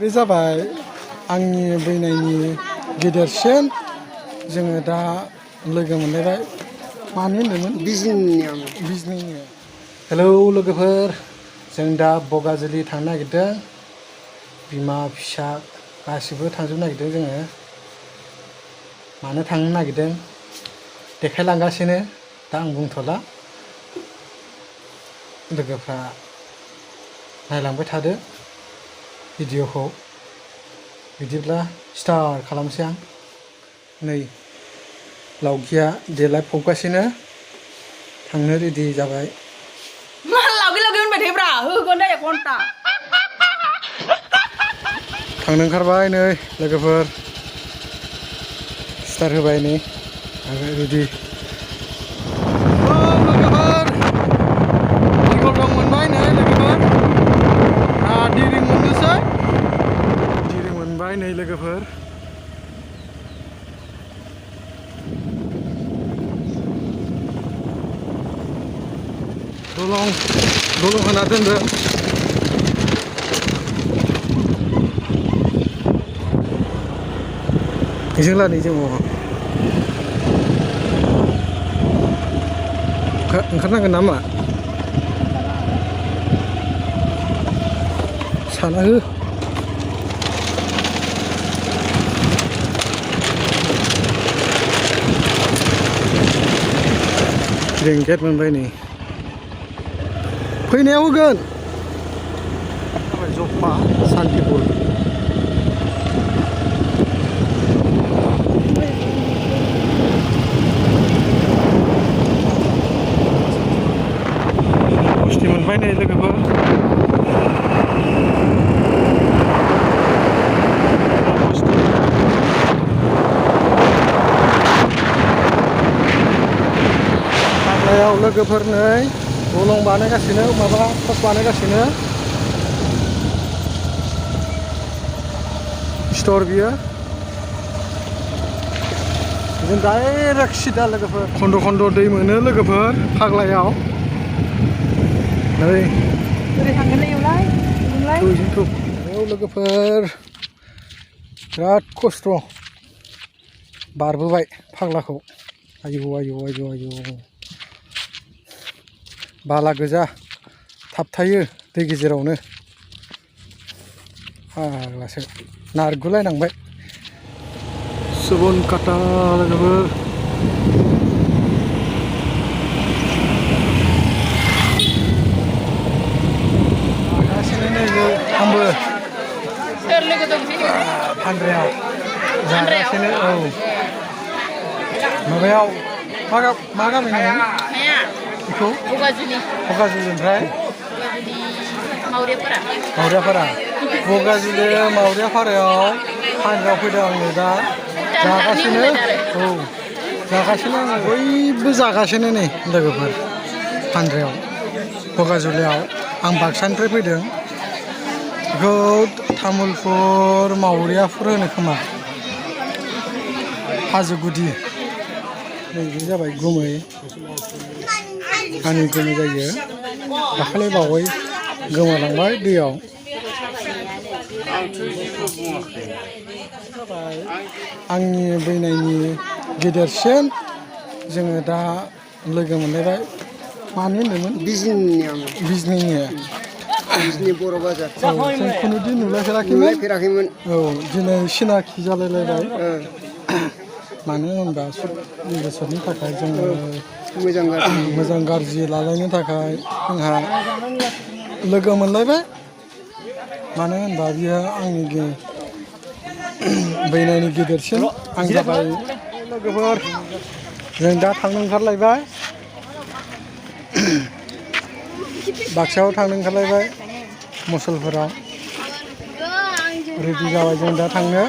बे जाबाय आंनि बैनायनि गेदेरसिन जोङो दा लोगो मोनलायबाय मानो होनदोंमोन बिजनिनि हेलौ लोगोफोर जों दा बगाजुलि थांनो नागिरदों बिमा फिसा गासिबो थांजोबनो नागिरदों जोङो मानो थांनो नागिरदों देखायलांगासिनो दा आं बुंथ'ला लोगोफ्रा नायलांबाय थादो भिडिअखौ बिदिब्ला स्टार्ट खालामसै आं नै लावगिया देलायफबगासिनो थांनो रेडि जाबाय थांनो ओंखारबाय नै लोगोफोर स्टार्ट होबाय नै रेडि मोनबाय नै लोगोफोर दिरिं मोननोसै दिरिं मोनबाय नै लोगोफोर दलं होना दोनदों बेजों लानि जों ओंखारनांगोन नामा साना हो ब्लेंकेट मोनबाय नै फैनायाव होगोन जफा सान्तिपुर बस्थि मोनबाय नै लोगोफोर हाग्रायाव लोगोफोर नै दलं बानायगासिनो माबा पस्ट बानायगासिनो स्ट'र बियो जों डाइरेक्ट सिदा लोगोफोर खन्द' खन्द' दै मोनो लोगोफोर फाग्लायाव नै ओरै थांगोन इयाव लोगोफोर बिराद खस्थ' बारबोबाय फाग्लाखौ आयौ बाला गोजा थाबथायो दै गेजेरावनो फाग्लासो नारगुलायनांबाय सुबन काटा लोगोफोर आंबो फानद्रायाव जागासिनो औ माबायाव मा गामि नोङो बेखौ बगाजुलिनिफ्राय मावरियापारा मावरियापारायाव फानग्रायाव फैदों आङो दा जागासिनो औ जागासिनो आङो बयबो जागासिनो नै लोगोफोर फानग्रायाव बगाजुलियाव आं बाक्सानिफ्राय फैदों बेखौ तामुलपुर मावरियापुर होनो खोमा हाजो गुदि नैबे जाबाय गुमै आंनि गुमै जायो दाखालि बावै गोमालांबाय दैयाव आंनि बैनायनि गेदेरसिन जोङो दा लोगो मोनलायबाय मानो होनदोंमोन बिजनिनि बर' बाजार जों खुनु दिन नुलायफेराखैमोन औ दिनै सिनाखि जालायलायबाय मानो होनबा बोसोरनि थाखाय जोङो मोजां गाज्रि लालायनो थाखाय जोंहा लोगो मोनलायबाय मानो होनबा बियो आंनि बैनायनि गेदेरसिन आं जाबाय लोगोफोर जों दा थांनो ओंखारलायबाय बाक्सायाव थांनो ओंखारलायबाय मुसलपुराव रेडि जाबाय जों दा थांनो